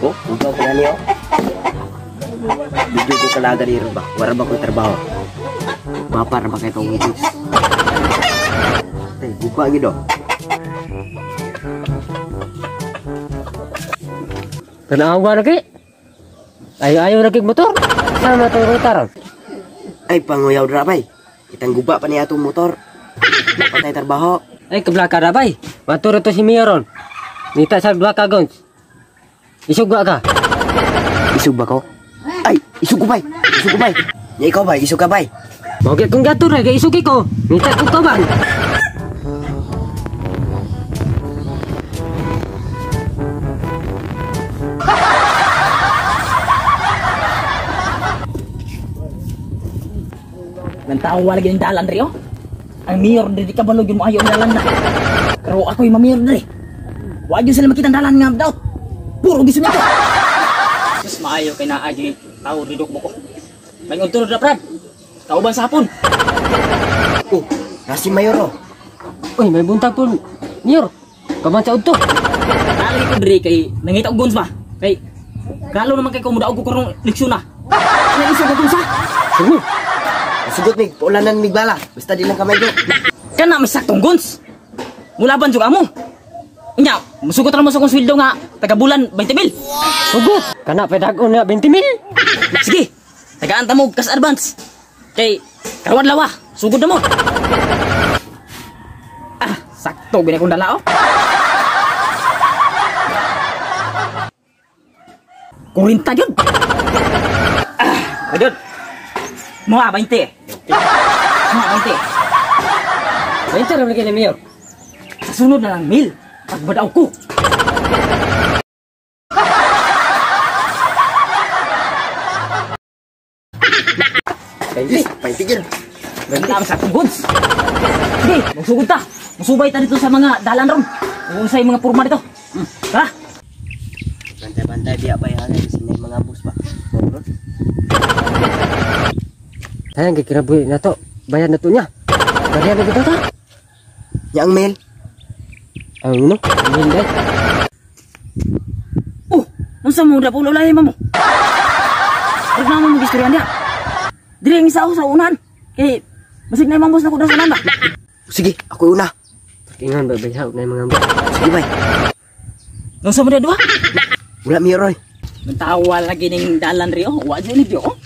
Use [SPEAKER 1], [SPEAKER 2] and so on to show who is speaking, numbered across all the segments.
[SPEAKER 1] Oh, ugaw ko na niyo. Video ko kalaga dito ba? Wala ba ko'y trabaho? Mapar ba kayo itong video? Ay, buka gito.
[SPEAKER 2] Tanawa lagi. Ayo-ayo lagi motor. Sama tong taron.
[SPEAKER 1] Ay, panguyaw dra bay. Kitang guba pa niya atong motor. Patay trabaho.
[SPEAKER 2] Ay, keblaka ra bay. Matur to si Miron. Nita sa blaka gons. Isug ba ka?
[SPEAKER 1] Isug ba ko? Ay, isug ko bay. Isug ko bay. Nya ikaw bay, isug ka bay.
[SPEAKER 2] Mogit kong gatur ra kay isug ko. Nita ko kaban.
[SPEAKER 3] Nang lagi ng dalan rin, oh. Ang mayor diri ka balog yung maayo ang dalan na. Pero ako'y mamayor diri. Wa gyud sila makita ang dalan nga daot. Puro giso nito. Sus maayo kay naa gyud tao didok mo ko. May untur ra prad. Kauban sa hapon.
[SPEAKER 1] Oh, nasi mayor oh.
[SPEAKER 2] Uy, may buntag po. Mayor, kaban sa udto.
[SPEAKER 3] Nalagi ko diri kay nangita og guns ba. Kay kalo naman kay ko mudaog ko karong leksyon na. Naisog ko sa.
[SPEAKER 2] Sige.
[SPEAKER 1] Sugot mig, paulanan mig bala. Basta di lang kamay ko.
[SPEAKER 3] Kana may saktong guns. Mulaban jud amo. Unya, musugot ra mo sa akong sweldo nga taga bulan 20 mil.
[SPEAKER 2] Sugot. Kana pa dag-on nga 20 mil.
[SPEAKER 3] Sige. Tagaan ta mo cash advance. Kay karon lawa, sugod na mo. Ah, sakto gini akong dala oh. 40 gyud. Ah, adod. Mga 20. Mga 20.
[SPEAKER 2] 20 ra lagi ni Mayor.
[SPEAKER 3] Sa sunod na lang mil, pagbadaw ko.
[SPEAKER 1] Yes, 20 gyud.
[SPEAKER 3] Ganda sa akong goods. Sige, magsugod ta. Musubay ta dito sa mga dalan ron. Kung sa mga purma dito. Tara.
[SPEAKER 1] Bantay-bantay biya bay ha kasi may mga bus ba.
[SPEAKER 2] Sayang kay kinabuhi na to. Bayad na to niya. Bayad na kita ta.
[SPEAKER 1] Nya ang mail.
[SPEAKER 2] Ang no, mail dai.
[SPEAKER 3] Oh, unsa mo da pulo lahi mamo? Pag namo mo gistorya niya. Diri ang isa ako sa unan. Kay basig na imong boss na ko sa unan ba.
[SPEAKER 1] Sige, ako una.
[SPEAKER 2] Ingon ba bayad na mga bus.
[SPEAKER 1] Sige bay.
[SPEAKER 3] Unsa mo da duha?
[SPEAKER 1] Wala mi roy.
[SPEAKER 3] Nagtawa lagi ning dalan ri oh. Wa jud ni oh.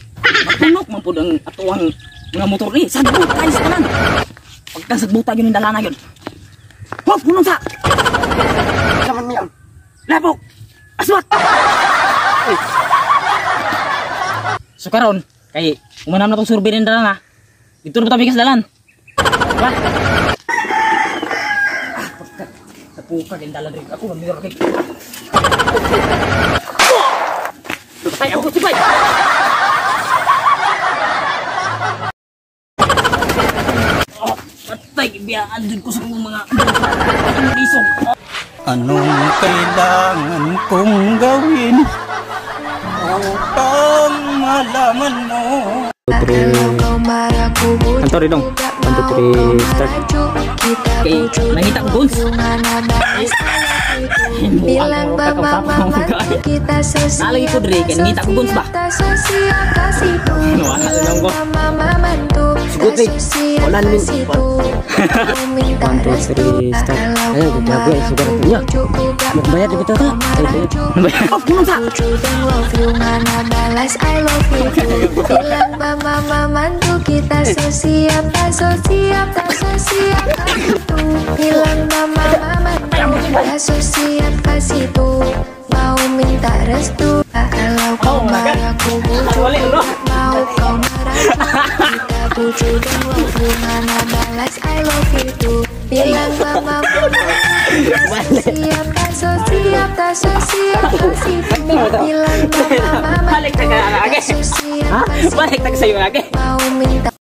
[SPEAKER 3] Matunok man pud ang atuang mga motor ni. Sagbot kayo sa tanan. Pagkasagbutan yun yung dalan na yun. Hop, punong sa!
[SPEAKER 1] Saman niya.
[SPEAKER 3] Lapok! Aswat! So karon, kay umanam na tong survey ng dalan ha. Dito na ba tabi ka sa dalan? Diba? Ah, pagka napuka yung dalan rin. Ako, mamiro kay. Patay ako, sipay! Oh, patay, biyaan dun ko sa mga isog.
[SPEAKER 4] Anong kailangan kong gawin upang malaman mo?
[SPEAKER 3] Anto rin dong. 1, 2, 3, start. Kay, nangita ko guns.
[SPEAKER 5] Bilang mama kita
[SPEAKER 3] Nalagi ko diri kay nangita ko guns ba. Wala lang ko.
[SPEAKER 1] Sugot mig. Wala min.
[SPEAKER 2] 1, 2, 3, start. Ayo, gago ay sugar to niya. Magbayad na bitaw ta.
[SPEAKER 3] Oh, punong sa!
[SPEAKER 5] Bilang mama mantu kita sosiap tak sosiap tak sosiap itu. Bilang mama mantu tak sosiap kasih tu. Mau minta restu kalau kau marah ku bujuk, mau kau merajuk kita bujuk dan love you mana balas I love you too. Bilang mama mantu siap tak sosiap tak sosiap kasih tu. Bilang mama
[SPEAKER 3] Balik
[SPEAKER 5] mantu
[SPEAKER 3] ta ka lagi.
[SPEAKER 5] tak sosiap
[SPEAKER 3] Ha?
[SPEAKER 5] kasih
[SPEAKER 3] Balik ta ka sa'yo lagi.
[SPEAKER 5] mau minta